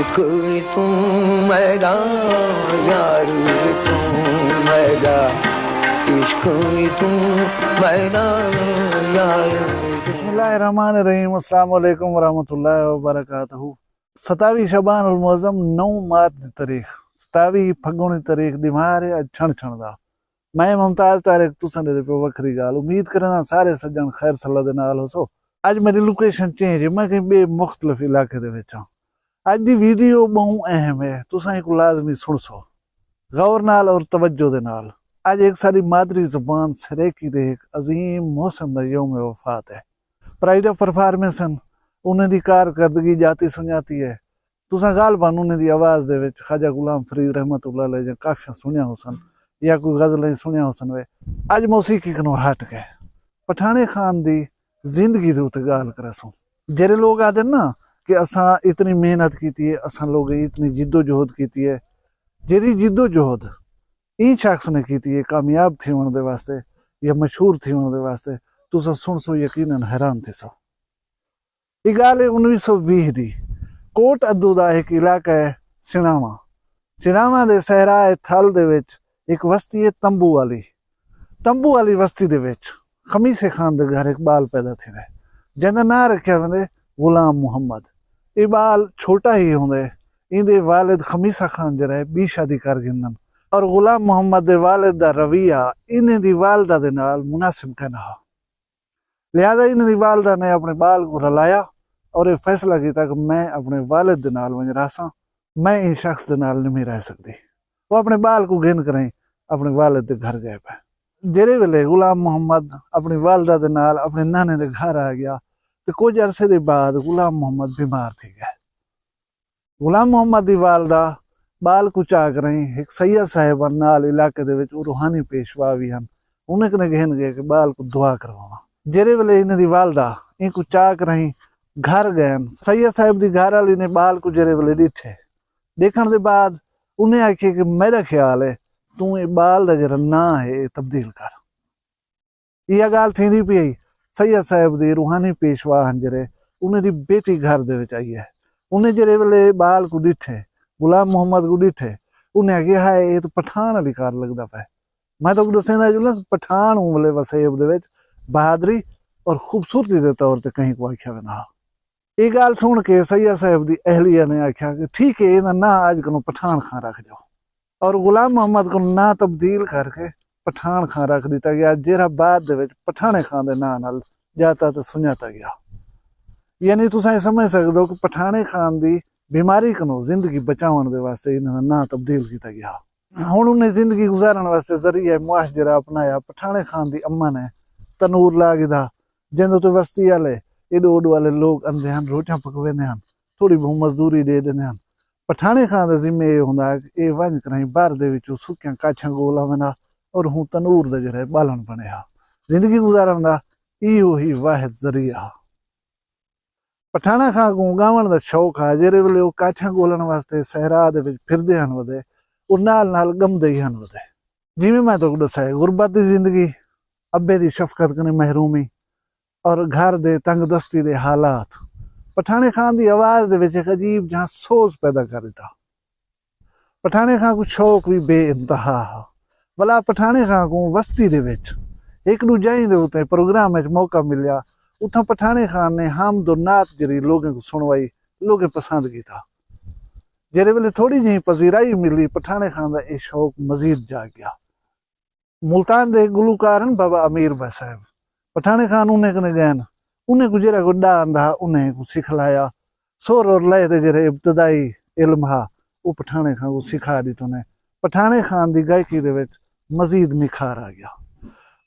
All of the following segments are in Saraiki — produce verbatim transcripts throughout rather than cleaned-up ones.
عشق وی توں میݙا، یار وی توں میݙا، عشق وی توں میݙا، یار وی توں۔ بسم اللہ الرحمن الرحیم۔ السلام علیکم ورحمۃ اللہ وبرکاتہ۔ ستاوی شعبان المعظم، نو مارچ دی تاریخ، ستاوی پھگن دی تاریخ، ݙینہوار ہے اڄ چھݨ چھݨ دا۔ میں ممتاز طارق، تساں ݙیہدے پیو وکھری ڳالھ۔ امید کرینداں سارے سڄݨ خیر صلاح دے نال ہوسو۔ اڄ میݙی لوکیشن چینج ہے، میں کہیں ٻئے مختلف علاقے دے وچ ہاں۔ اڄ دی ویڈیو ٻہوں اہم ہے، تساں ایکوں لازمی سݨسو غور نال اور توجہ دے نال۔ اڄ ہک ساݙی مادری زبان سرائیکی دے ہک عظیم محسن دا یوم وفات ہے۔ پرائیڈ آف پرفارمنس ہن، انہیں دی کارکردگی ڄاتی سنڄاتی ہے۔ تساں غالباً انہیں دی آواز دے وچ خواجہ غلام فرید رحمت اللہ علیہ دیاں کافیاں سݨیاں ہوسن یا کوئی غزلیں سݨیاں ہوسن۔ وے اڄ موسیقی کنوں ہٹ کے پٹھاݨے خان دی زندگی دے اتے ڳالھ کریسوں۔ جیڑھے لوک آہدن نا کہ اساں اتنی محنت کیتی ہے، اساں لوکیں اتنی جدوجہد کیتی ہے، جیڑھی جدوجہد ایں شخص نے کیتی ہے کامیاب تھیوݨ دے واسطے یا مشہور تھیوݨ دے واسطے، تساں سݨسو یقیناً حیران تھیسو۔ اے ڳالھ ہے انویہہ سو ویہہ دی۔ کوٹ ادو دا ہک علاقہ ہے سݨاواں۔ سݨاواں دے صحرا تھل دے وچ ہک وستی ہے تمبو والی۔ تمبو والی وستی دے وچ خمیسے خان دے گھر ہک ٻال پیدا تھیندے، جیندا ناں رکھیا ویندے غلام محمد۔ اے ٻال چھوٹا ہی ہوندے، ایندے والد خمیسہ خان جیڑھا ہے ٻی شادی کر گھندن، اور غلام محمد دے والد دا رویہ انہیں دی والدہ دے نال مناسب کائنا ہا۔ لہذا انہیں دی والدہ نے اپݨے ٻال کوں رلایا اور اے فیصلہ کیتا کہ میں اپݨے والد دے نال ونڄ رہساں، میں ایں شخص دے نال نمی رہ سڳدی۔ او اپݨے ٻال کوں گھن کرائیں اپݨے والد دے گھر ڳئے پئے۔ جیڑھے ویلے غلام محمد اپݨی والدہ دے نال اپݨے نانے دے گھر آ ڳیا تے کجھ عرصے دے بعد غلام محمد بیمار تھی ڳئے۔ غلام محمد دی والدہ ٻال کوں چا کرائیں ہک سید صاحب ہن نال علاقے دے وچ، او روحانی پیشوا وی ہن، انہیں کنے گھن ڳئے کہ ٻال کوں دعا کرواواں۔ جیڑھے ویلے انہیں دی والدہ اینکوں چا کرائیں گھر ڳئن، سید صاحب دی گھر آلی نے ٻال کوں جیڑھے ویلے ݙٹھے، ݙیکھݨ دے بعد انہیں آکھیے کہ میݙا خیال ہے توں اے ٻال دا جیڑھا ناں ہے اے تبدیل کر۔ ایہا ڳالھ تھیندی پئی ہئی، سید صاحب دی روحانی پیشوا ہن جیڑھے، انہیں دی بیٹی گھر دے وچ آئی ہے۔ انہیں جیڑھے ویلے ٻال کوں ݙٹھے، غلام محمد کوں ݙٹھے، انہیں آکھیا ہائے اے تاں پٹھاݨ آلی کار لڳدا پئے۔ میں تہاکوں ݙسیندا چلاں کہ پٹھاݨ اوں ویلے وسیب دے وچ بہادری اور خوبصورتی دے طور تے کہیں کوں آکھیا ویندا ہا۔ اے ڳالھ سݨ کے سید صاحب دی اہلیہ نے آکھیا کہ ٹھیک ہے، ایندا ناں اڄ کنوں پٹھاݨ خاں رکھ ݙیو۔ اور غلام محمد کوں ناں تبدیل کر کے پٹھاݨ خاں رکھ ݙتا ڳیا، جیڑھا بعد دے وچ پٹھاݨے خاں دے ناں نال ڄاتا تے سنڄاتا ڳیا۔ یعنی تساں اے سمجھ سڳدو کہ پٹھاݨے خاں دی بیماری کنوں زندگی بچاوݨ دے واسطے انہاں دا ناں تبدیل کیتا ڳیا۔ ہݨ انہیں زندگی گزارݨ واسطے ذریعہ معاش جیڑھا اپنایا، پٹھاݨے خاں دی اماں نے تنور لا گھدا، جیندے اتے وستی آلے، ایݙو اوݙو آلے لوک اندے ہن، روٹیاں پکویندے ہن، تھوڑی بہوں مزدوری ݙے ݙیندے ہن۔ پٹھاݨے خاں دے ذمے اے ہوندا کہ اے ونڄ کرائیں بر دے وچوں سکیاں کاٹھیاں ڳول آوندا اور ہوں تنور دا جیڑھا ہے ٻالݨ بݨے ہا۔ زندگی گزارݨ دا ایہو ہی واحد ذریعہ ہا۔ پٹھاݨے خاں کوں ڳاوݨ دا شوق ہا، جیڑھے ویلے او کاٹھیاں ڳولݨ واسطے صحرا دے وچ پھردے ہن ودے، او نال نال ڳمدے ہی ہن ودے۔ جیویں میں تہاکوں ݙسائے، غربت دی زندگی، ابے دی شفقت کنیں محرومی، اور گھر دے تنگ دستی دے حالات پٹھاݨے خاں دی آواز دے وچ ہک عجیب جہاں سوز پیدا کر ݙتا۔ پٹھاݨے خاں کوں شوق وی بے انتہا ہا، ولا پٹھاݨے خاں کوں وستی دے وچ ہک ݙو جائیں دے اتے پروگرام وچ موقع ملیا، اتھاں پٹھاݨے خاں نے حمد و نعت جیڑھی لوکیں کوں سݨوائی، لوکیں پسند کیتا۔ جیڑھے ویلے تھوڑی جہیں پذیرائی ملی، پٹھاݨے خاں دا اے شوق مزید جاڳ ڳیا۔ ملتان دے گلوکار ہن بابا امیر بھائی صاحب، پٹھاݨے خاں انہیں کنے ڳئن، انہیں کوں جیڑھا کوئی ݙا آندا ہا انہیں کوں سکھلایا۔ سر اور لئے دے جیڑھے ابتدائی علم ہا او پٹھاݨے خاں کوں سکھا ݙتو نے۔ پٹھاݨے خاں دی گائیکی دے وچ مزید نکھار آ ڳیا۔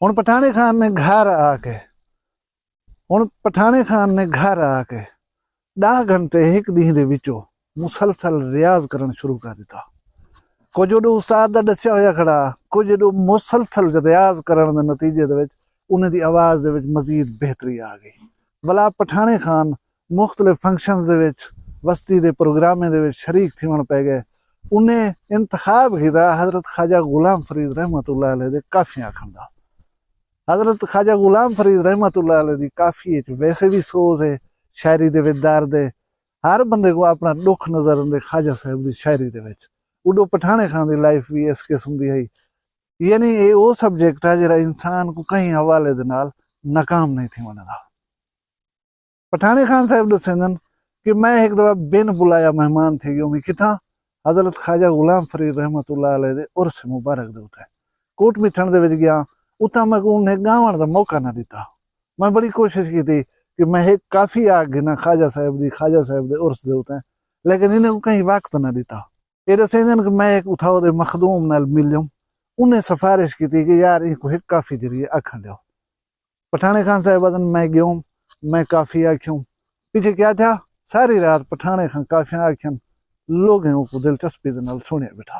ہݨ پٹھاݨے خاں نے گھر آ کے ہݨ پٹھاݨے خاں نے گھر آ کے ݙاہ گھنٹے ہک ݙینہہ دے وچوں مسلسل ریاض کرݨ شروع کر ݙتا۔ کجھ اوݙو استاد دا ݙسیا ہویا کھڑا، کجھ ایݙو مسلسل ریاض کرݨ دے نتیجے دے وچ انہیں دی آواز دے وچ مزید بہتری آ ڳئی۔ ولا پٹھاݨے خاں مختلف فنکشنز دے وچ، وستی دے پروگرامیں دے وچ شریک تھیوݨ پئے ڳئے۔ انہیں انتخاب کیتا حضرت خواجہ غلام فرید رحمت اللہ علیہ دے کافیاں آکھݨ دا۔ حضرت خواجہ غلام فرید رحمت اللہ علیہ دی کافی اچ ویسے وی سوز ہے، شاعری دے وچ درد ہے، ہر بندے کوں اپݨا ݙکھ نظر آندے خواجہ صاحب دی شاعری دے وچ۔ اݙو پٹھاݨے خان دی لائف وی اس قسم دی ہئی۔ یعنی اے او سبجیکٹ ہے جیڑھا انسان کوں کہیں حوالے دے نال ناکام نہیں تھیوݨ ݙیندا۔ پٹھاݨے خان صاحب ݙسیندن کہ میں ہک دفعہ بن بلایا مہمان تھی ڳیوم۔ کتھاں؟ حضرت خواجہ غلام فرید رحمۃ اللہ علیہ دے عرس مبارک دے اتے کوٹ مٹھݨ دے وچ ڳیاں۔ اتھاں میکوں انہیں ڳاوݨ دا موقع نہ ݙتا۔ میں بڑی کوشش کیتی کہ میں ہک کافی آکھ گھناں خواجہ صاحب دی، خواجہ صاحب دے عرس دے اتے، لیکن انہیں کوں کہیں وقت نہ ݙتا۔ اے ݙسیندن کہ میں ہک اتھاؤ دے مخدوم نال ملیوم۔ انہیں سفارش کیتی کہ یار اینکوں ہک کافی ذریعے آکھݨ ݙیو۔ پٹھاݨے خان صاحب آہدن میں ڳیوم، میں کافی آکھیوم۔ پچھے کیا تھیا؟ ساری رات پٹھاݨے خان کافیاں آکھین، لوگیں اوکوں دلچسپی دے نال سݨیا ٻیٹھا۔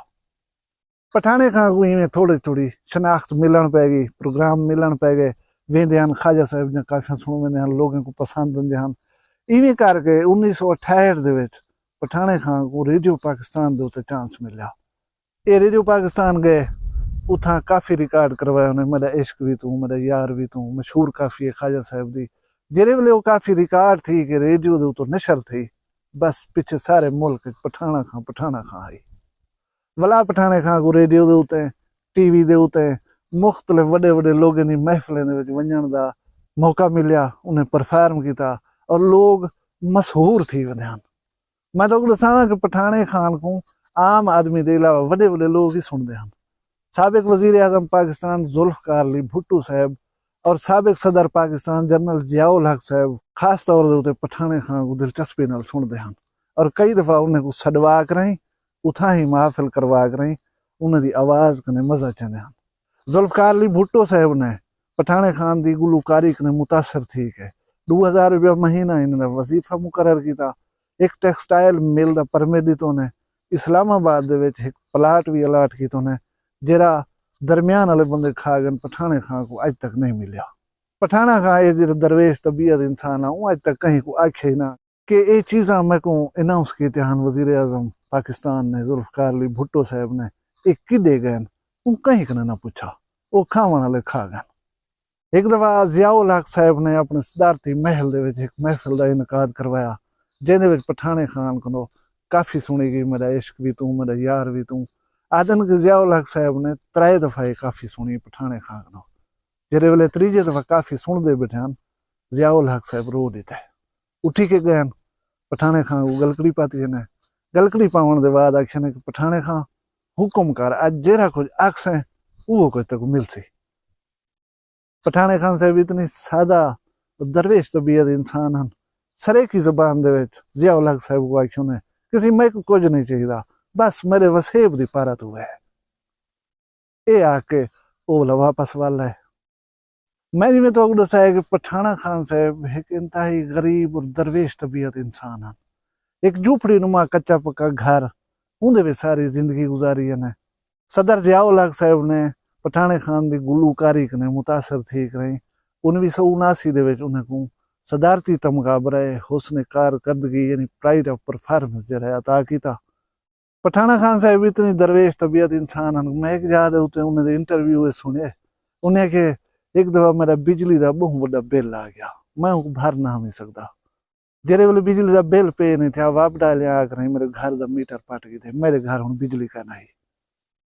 پٹھاݨے خان کوں ایویں تھوڑی تھوڑی شناخت ملݨ پئے ڳئی، پروگرام ملݨ پئے ڳئے، ویندے ہن خواجہ صاحب دیاں کافیاں سݨ ویندے ہن، لوگیں کوں پسند ایندے ہن۔ ایویں کر کے انیس سو اٹھاہٹھ دے وچ پٹھاݨے خان کوں ریڈیو پاکستان دے اتے چانس ملیا۔ اے ریڈیو پاکستان ڳئے، اتھاں کافی ریکارڈ کروائے انہیں، میݙا عشق وی توں، میݙا یار وی توں، مشہور کافی ہے خواجہ صاحب دی۔ جیڑھے ویلے او کافی ریکارڈ تھی کے ریڈیو دے اتوں نشر تھی، بس پچھے سارے ملک اچ پٹھاݨا خان، پٹھاݨا خان ہئی۔ ولا پٹھاݨے خان کوں ریڈیو دے اتے، ٹی وی دے اتے، مختلف وݙے وݙے لوگیں دی محفلیں دے وچ ونڄݨ دا موقع ملیا، انہیں پرفارم کیتا اور لوگ مشہور تھی ویندے ہن۔ میں تہاکوں ݙساواں کہ پٹھاݨے خان کوں عام آدمی دے علاوہ وݙے وݙے لوگ ہی سݨدے ہن۔ سابق وزیر اعظم پاکستان ذوالفقار علی بھٹو صاحب اور سابق صدر پاکستان جنرل ضیاء الحق صاحب خاص طور دے اتے پٹھاݨے خان کوں دلچسپی نال سݨدے ہن اور کئی دفعہ انہیں کوں سݙوا کرائیں، اتھاں ہی محافل کروا کرائیں انہیں دی آواز کنے مزہ چیندے ہن۔ ذوالفقار علی بھٹو صاحب نے پٹھاݨے خان دی گلوکاری کنے متاثر تھی کے ݙو ہزار روپیہ مہینہ انہیں دا وظیفہ مقرر کیتا۔ ہک ٹیکسٹائل مل دا پرمٹ ݙتو نے۔ اسلام آباد دے وچ ہک پلاٹ وی الاٹ کیتو نے، جیڑھا درمیان آلے بندے کھا ڳن، پٹھاݨے خان کوں اڄ تک نہیں ملیا۔ پٹھاݨا خان اے جیڑھا درویش طبیعت انسان آ، اوں اڄ تک کہیں کوں آکھیا ہی نہ کہ اے چیزاں میکوں اناؤنس کیتے ہن وزیر اعظم پاکستان نے، ذوالفقار علی بھٹو صاحب نے، اے کݙے ڳئن؟ اوں کہیں کنے نہ پچھا، او کھاوݨ آلے کھا ڳن۔ ہک دفعہ ضیاء الحق صاحب نے اپݨے صدارتی محل دے وچ ہک محفل دا انعقاد کروایا، جیندے وچ پٹھاݨے خان کنوں کافی سݨی ڳئی، میݙا عشق وی توں، میݙا یار وی توں۔ آہدن کہ ضیاء الحق صاحب نے ترائے دفعہ اے کافی سݨی پٹھاݨے خان کنوں۔ جیڑھے ویلے تریجھے دفعہ کافی سݨدے ٻیٹھے ہن، ضیاء الحق صاحب رو ݙتے۔ اٹھی کے ڳئے ہن، پٹھاݨے خان کوں ڳلکڑی پاتی نے۔ ڳلکڑی پاوݨ دے بعد آکھے نے کہ پٹھاݨے خان، حکم کر، اڄ جیڑھا کجھ آکھسیں، اوہو کجھ تیکوں ملسی۔ پٹھاݨے خان صاحب اتنی سادہ، درویش طبیعت انسان ہن۔ سرائیکی زبان دے وچ ضیاء الحق صاحب کوں آکھیوں نے، کسی میکوں کجھ نہیں چاہیدا، بس میݙے وسیب دی پارت ہووے۔ اے آکھ کے او ولا واپس ول آئے۔ میں جیویں تہاکوں ݙسایا کہ پٹھاݨا خان صاحب ہک انتہائی غریب اور درویش طبیعت انسان ہن۔ ہک جھوپڑی نما کچا پکا گھر، اوندے وچ ساری زندگی گزاری ہن۔ صدر ضیاء الحق صاحب نے پٹھاݨے خان دی گلوکاری کنے متاثر تھی کرائیں انویہہ سو اناسی دے وچ انہیں کوں صدارتی تمغہ برائے حسن کارکردگی یعنی پرائیڈ آف پرفارمنس جیڑھا عطا کیتا۔ پٹھاݨا خان صاحب اتنی درویش طبیعت انسان ہن، میں ہک جاہ دے اتے انہیں دے انٹرویو وچ سݨے، انہیں کہ ہک دفعہ میݙا بجلی دا ٻہوں وݙا بل آ ڳیا، میں اونکوں بھر نہ ہمی سڳدا۔ جیڑھے ویلے بجلی دا بل پے نہیں تھیا، واپڈا آلیاں آ کرائیں میݙے گھر دا میٹر پٹ گھدے، میݙے گھر ہݨ بجلی کائنا ہئی۔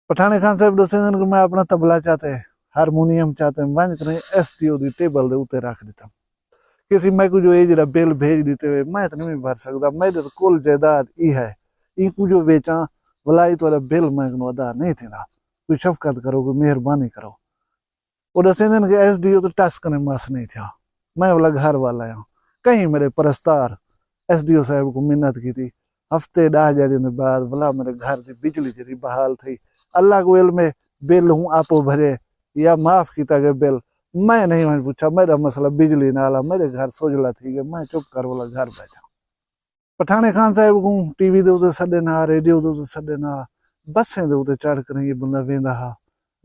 پٹھاݨے خان صاحب ݙسیندن کہ میں اپݨا طبلہ چاتے، ہارمونیم چاتے ونڄ کرائیں ایس ڈی او دی ٹیبل دے اتے رکھ ݙتم۔ کسی میکوں جو اے جیڑھا بل بھیڄ ݙتے وے، میں تاں نہیں بھر سڳدا، میݙے تاں کل جائیداد ای ہے، اینکوں جو ویچاں، ولا ای تہاݙا بل میں کنوں ادا نہیں تھیندا، کوئی شفقت کرو، کوئی مہربانی کرو۔ او ݙسیندن کہ ایس ڈی او تاں ٹس کنے مس نہیں تھیا۔ میں ولا گھر ول آیاں۔ کہیں میݙے پرستار ایس ڈی او صاحب کوں منت کیتی۔ ہفتے ݙاہ ݙیہاڑیاں دے بعد ولا میݙے گھر دی بجلی جیڑھی بحال تھئی۔ اللہ کوں علم ہے، بل ہوں آپو بھرے یا معاف کیتا ڳئے بل۔ میں نہیں ونڄ پچھا، میݙا مسئلہ بجلی نال آ، میݙے گھر سوجھلا تھی ڳئے، میں چپ کر ولا گھر ٻیٹھاں۔ پٹھاݨے خان صاحب کوں ٹی وی دے اتے سݙن ہا، ریڈیو دے اتے سݙن ہا، بسیں دے اتے چڑھ کرائیں اے بندہ ویندا ہا،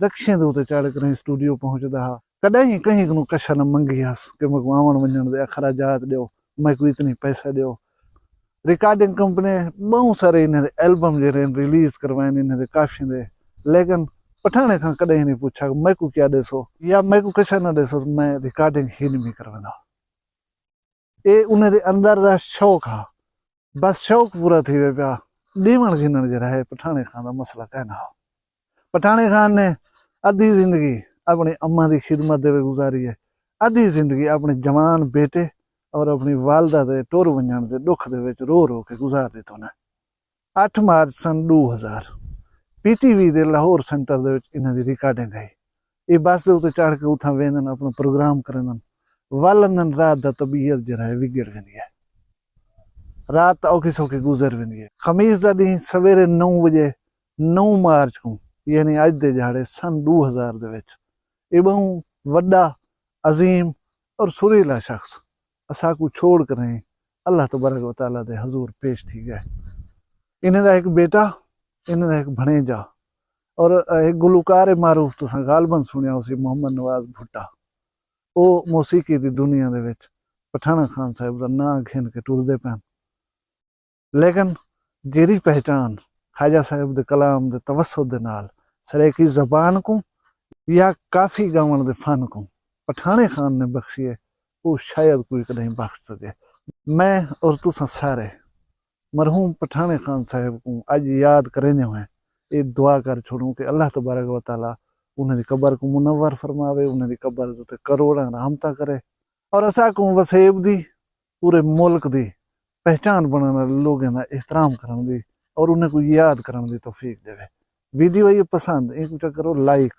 رکشیں دے اتے چڑھ کرائیں اسٹوڈیو پہنچدا ہا۔ کݙاہیں کہیں کنوں کشا نہ منگی ہس کہ میکوں آوݨ ونڄݨ دے اخراجات ݙیو، میکوں اتنی پیسہ ݙیو۔ ریکارڈنگ کمپنی ٻہوں سارے انہیں دے البم جیڑھے ہن ریلیز کروائن انہیں دے کافیاں دے، لیکن پٹھاݨے خان کݙاہیں نہیں پچھا کہ میکوں کیا ݙیسو یا میکوں کشا نہ ݙیسو، میں ریکارڈنگ ہی نہیں کرویندا۔ اے انہیں دے اندر دا شوق ہا۔ بس شوق پورا تھی وے پیا۔ ڈیون گھنن جڑا ہے پٹھانے خان دا مسئلہ کہنا ہو۔ پٹھانے خان نے ادھی زندگی اپنی اماں دی خدمت دے وچ گزاری ہے، ادھی زندگی اپنے جوان بیٹے اور اپنی والدہ دے ٹر ونجن دے ڈکھ دے وچ رو رو کے گزار ڈتو نے۔ اٹھ مارچ سن ڈو ہزار، پی ٹی وی دے لاہور سینٹر دے وچ انہاں دی ریکارڈنگ ہئی۔ اے بس دے اتے چڑھ کے اتھاں ویندن، اپنا پروگرام کریندن، ول اندن رات دا طبیعت جڑا ہے وگڑ ویندی ہے۔ رات اوکھی سوکھی گزر ویندی ہے۔ خمیس دا ڈینہہ سویرے نو وجے، نو مارچ کوں، یعنی اج دے جھاڑے سن ڈو ہزار دے وچ، اے بہوں وڈا، عظیم اور سریلا شخص اساکوں چھوڑ کریں اللہ تبارک و تعالیٰ دے حضور پیش تھی گئے۔ انہیں دا ایک بیٹا، انہیں دا ایک بھنیجا، اور ایک گلوکار معروف تساں غالباً سنیا ہوسی، محمد نواز بھٹا۔ او موسیقی دی دنیا دے وچ پٹھانا خان صاحب دا ناں گھن کے ٹردے پین۔ لیکن جیڑھی پہچان خواجہ صاحب دے کلام دے توسط دے نال سرائیکی زبان کوں یا کافی ڳاوݨ دے فن کوں پٹھاݨے خان نے بخشی ہے، او شاید کوئی کݙاہیں بخش سڳے۔ میں اور تساں سارے مرحوم پٹھاݨے خان صاحب کوں اڄ یاد کریندے ہوئے اے دعا کر چھوڑوں کہ اللہ تبارک و تعالیٰ انہاں دی قبر کوں منور فرماوے، انہاں دی قبر دے اتے کروڑاں رحمتاں کرے اور اساکوں وسیب دی، پورے ملک دی پہچان بݨݨ آلے لوگاں دا احترام کرݨ دی اور انہاں کوں یاد کرݨ دی توفیق ݙیوے۔ ویڈیو آئی ہے پسند، اینکوں چا کرو لائک،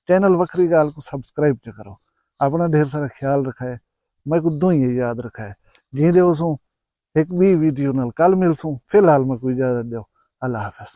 چینل وکھری ڳالھ کوں سبسکرائب چا کرو۔ اپݨا ڈھیر سارا خیال رکھائے، میکوں دعائیں یاد رکھائے۔ جیندے ہوسوں ہک ٻئی ویڈیو نال کل ملسوں۔ فی الحال میکوں اجازت ݙیو، اللہ حافظ۔